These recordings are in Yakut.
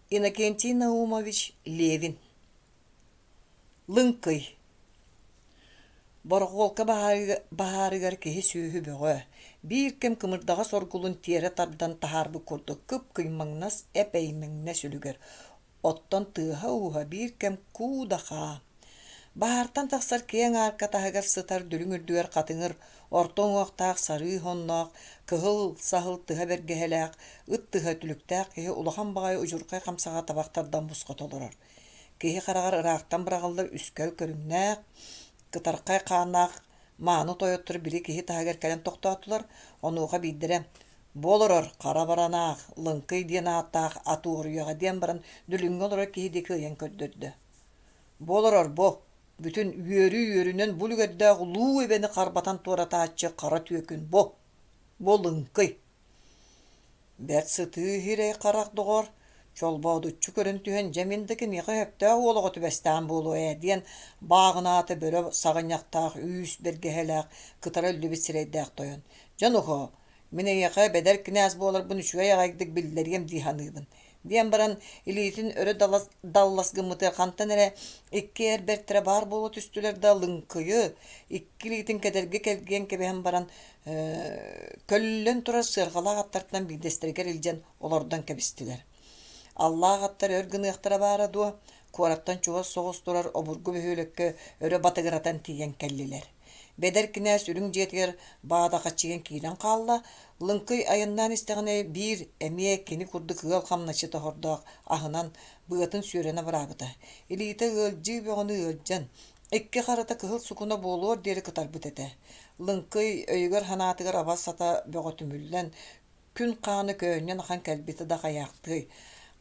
Иннокентий Наумович Левин Лыҥкый Борохуолка баһаарыгар киһи-сүөһү бөҕө, биир кэм кымырдаҕас оргулун тиэрэ тардан таһаарбыт курдук кып-кыймаҥнас эп-эймэҥнэс үлүгэр, оттон тыаһа-ууһа биир кэм куу-да-хаа. Баһаартан тахсар киэҥ аарка таһыгар сытар дүлүҥ үрдүгэр хатыҥыр, орто уҥуохтаах сарыы сонноох, кыһыл саһыл тыһа бэргэһэлээх, ыт тыһа түлүктээх киһи улахан баҕайы удьурхай хамсаҕа табах тардан босхото олорор. Киһи хараҕар ыраахтан быраҕыллар үскэл көрүҥнээх, кытархай хааннаах мааны тойоттор били киһи таһыгар кэлэн тохтоотулар, онуоха биирдэрэ: «Бу олорор хара баранаах, Лыҥкый диэн ааттаах ат уоруйаҕа» диэн баран дүлүҥҥэ олорор киһи диэки ыйан көрдөрдө. Бу олорор бу, бүтүн үөрүү үөрүнэн бу үлүгэрдээх улуу эбэни харбатан туоратааччы хара түөкүн бу, бу Лыҥкый. Бэрт сытыы сирэй харах доҕор, чолбоодуччу көрөн түһэн дьэ мин да киниэхэ сөптөөх уол оҕо түбэстэҕим буолуо ээ диэн бааҕынаата бөрө саҕынньахтаах үүс бэргэһэлээх кытара үллүбүт сирэйдээх тойон. Дьэ нохоо, Мин эйиэхэ бэдэр кинээс буоларбын үчүгэй аҕайдык биллэриэм дии саныыбын, диэн баран илиитин өрө даллас гыммытыгар хантан эрэ икки эр бэртэрэ баар буола түстүлэр да лыҥкыйы икки илиитин кэдэрги кэлгийэн кэбиһэн баран көллөн турар сыарҕалаах аттартан биирдэстэригэр илдьэн олордон кэбистилэр. Аллаах аттар өр гыныахтара баара дуо, куораттан чугас соҕус турар обургу бөһүөлэккэ өрө батыгыратан тиийэн кэллилэр. Бэдэр кинээс үрүҥ дьиэтигэр баадахаччыйан киирэн хаалла, Лыҥкый айаннаан истэҕинэ биир эмиэ кини курдук ыал хамначчыта сордоох аһынан быатын сүөрэн абыраабыта. Илиитэ ыалдьыы бөҕөнү ыалдьан, икки харата кыһыл сукуна буолуор диэри кытарбыт этэ. Лыҥкый өйүгэр-санаатыгар абас-сата бөҕө түмүллэн, Күн хаана көөнньөн ахан кэлбитэ да хайаахтыай.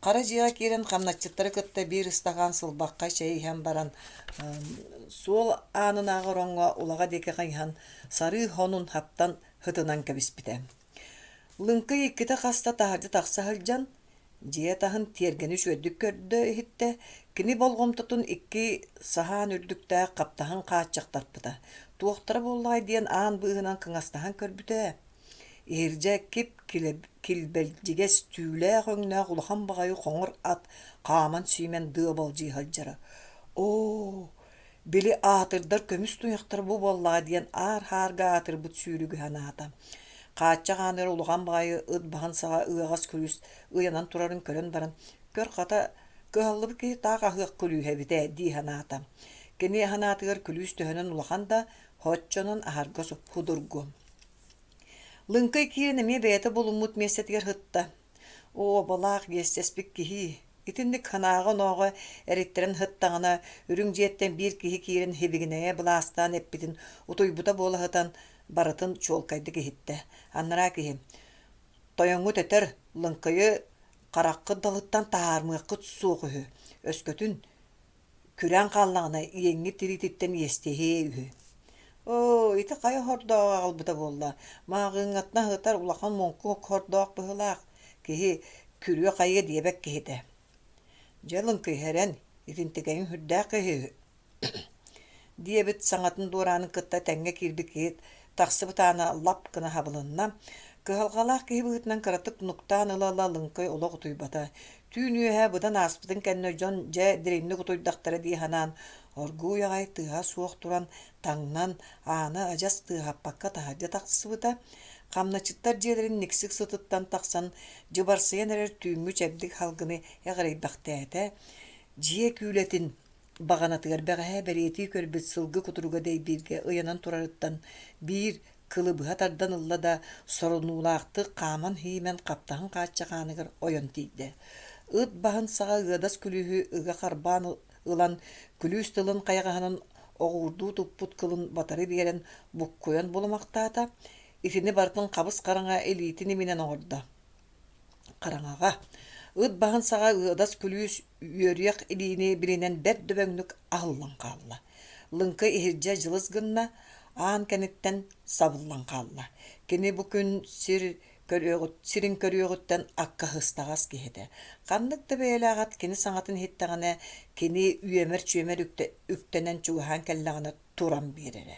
Хара дьиэҕэ киирэн хамначчыттары кытта биир ыстакаан сылбахха чэй иһэн баран, суол аанынааҕы ороҥҥо улаҕа диэки хайыһан, сарыы хонун хаптан һытынан кэбиспитэ. Лыҥкый иккитэ хаста таһырдьа тахса сылдьан, дьиэ таһын тиэргэни үчүгэйдик көрдө-иһиттэ, кини болҕомтотун икки саһаан үрдүктээх хаптаһын хааччахтаппыта. Туохтара буоллаҕай диэн аан быыһынан кыҥастаһан көрбүтэ Иһирдьэ кип-килбэлдьигэс түүлээх өҥнөөх улахан баҕайы хоҥор ат хааман-сиимэн дыабалдьыы сылдьара. Оо, били аатырдар көмүс туйахтара бу буоллаҕа диэн аар-һаарга аатырбыт сүүрүгү санаата. Хааччах ааныгар улахан баҕайы ыт баһын саҕа ыаҕас күлүүс ыйанан турарын көрөн баран, көр хата, кыһаллыбыт киһи таах аһыах күлүүһэ эбит ээ дии санаата. Кини санаатыгар күлүүс төһөнөн улахан да, соччонон аһарга судургу. Лыҥкый киирэн эмиэ бэйэтэ булуммут миэстэтигэр сытта. Оо, абалаах иэстэспит киһи, итинник санааҕа-онооҕо эриттэрэн сыттаҕына, үрүҥ дьиэттэн биир киһи киирэн сибигинэйэ былаастаан эппитин утуйбута буола сытан, барытын чуолкайдык иһиттэ. Анараа киһи: «Тойоҥҥут этэр, Лыҥкыйы хараххыт далыттан таһаарымыаххыт суох үһү, өскөтүн Күрээн хааллаҕына иэҥҥит тириититтэн иэстэһиэ үһү. Оо, ити хайа хордооҕу аҕалбыта буолла, мааҕыыҥҥаттан сытар улахан муҥкук хордоох быһыылаах, киһи күрүө-хайыа диэбэт киһитэ. Дьэ лыҥкыйһэрэн, итинтикэйиҥ сүрдээх киһи үһү диэбит саҥатын дуораанын кытта тэҥҥэ киирбит киһи тахсыбыт аана лап гына хабылынна. Кыһалҕалаах киһи быһыытынан кыратык нуктаан ыла-ыла Лыҥкый олох утуйбата. Түүн үөһэ быдан ааспытын кэннэ дьон дьэ дириҥник утуйдахтара дии санаан, оргууй аҕай тыаһа суох туран, таҥнан, ааны адьас тыаһаппакка таһырдьа тахсыбыта. Хамначчыттар дьиэлэрин никсик сытыттан тахсан, дьыбарсыйан эрэр түүҥҥү чэбдик салгыны эҕирэйбэхтээтэ. Дьиэ күүлэтин баҕанатыгар бэҕэһээ бэлиэтии көрбүт сылгы кутуруга дэйбииргэ ыйанан турарыттан биир кылы быһа тардан ылла да, сорунуулаахтык хааман-сиимэн хаптаһын хааччах ааныгар ойон тиийдэ. Ыт баһын саҕа ыадас күлүүһү ыга харбаан ылан, күлүүс тылын хайаҕаһынан оҕуурдуу туппут кылын батары биэрэн буккуйан булумахтаата, итини барытын хабыс-хараҥа илиитин иминэн оҥордо. Хараҥаҕа ыт баһын саҕа ыадас күлүүс үөрүйэх илиини билинэн бэрт дөбөҥнүк аһыллан хаалла. Лыҥкы иһирдьэ дьылыс гынна, аан кэнниттэн сабыллан хаалла. Кини бу күн сир көрүөҕүт, сирин көрүөҕүттэн акка сыстаҕас киһи этэ. Ханнык да бэйэлээх ат кини саҥатын иһиттэҕинэ, кини үөмэр-чүөмэр үктэнэн чугаһаан кэллэҕинэ. туран биэрэрэ.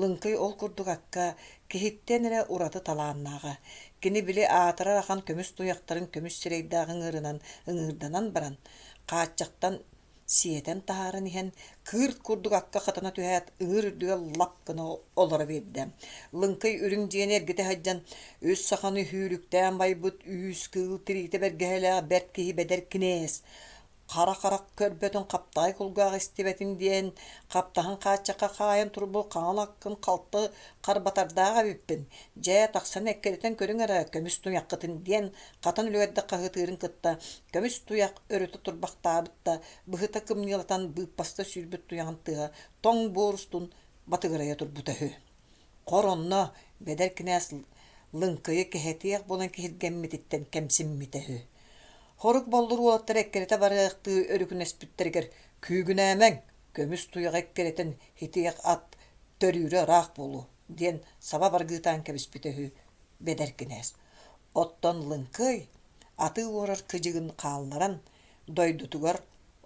Лыҥкый ол курдук акка киһиттэн эрэ ураты талааннааҕа. Кини били аатырар ахан көмүс туйахтарын көмүс сирэйдээх ыҥыырынан ыҥыырданан баран, хааччахтан сиэтэн таһааран иһэн, кыырт курдук акка хатана түһээт, ыҥыыр үрдүгэр лап гына олоро биэрдэ. Лыҥкый үрүҥ дьиэни эргитэ сылдьан, үс саханы сүүрүктээн байбыт үүс кыыл тириитэ бэргэһэлээх бэрт киһи бэдэр кинээс Хара харах көрбөтүн хаптаҕай кулгаах истибэтин диэн хаптаһын хааччахха хаайан турбут хаҥыл аккын халты харбатардаах эбиппин, дьэ тахсан эккирэтэн көрүҥ эрэ көмүс туйаххытын диэн хатан үлүгэрдик хаһыытыырын кытта көмүс туйах өрүтэ турбахтаабыт да быһыта кымньыылатан быыппаста сүүрбүт туйаҕын тыаһа тоҥ буор устун батыгырайа турбута үһү. Хор онно бэдэр кинээс лыҥкыйы кэһэтиэх буолан киһиргэммититтэн кэмсиммитэ үһү. Хорук боллур уолаттар эккирэтэ барыахтыы өрүкүнэспиттэригэр «Күүгүнээмэҥ, көмүс туйаҕы эккирэтэн итиэх ат төрүүрэ ыраах буолуо» диэн саба баргыытаан кэбиспитэ үһү бэдэр кинээс. Оттон Лыҥкый атыы уорар кыдьыгын хаалларан дойдутугар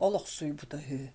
олохсуйбута үһү.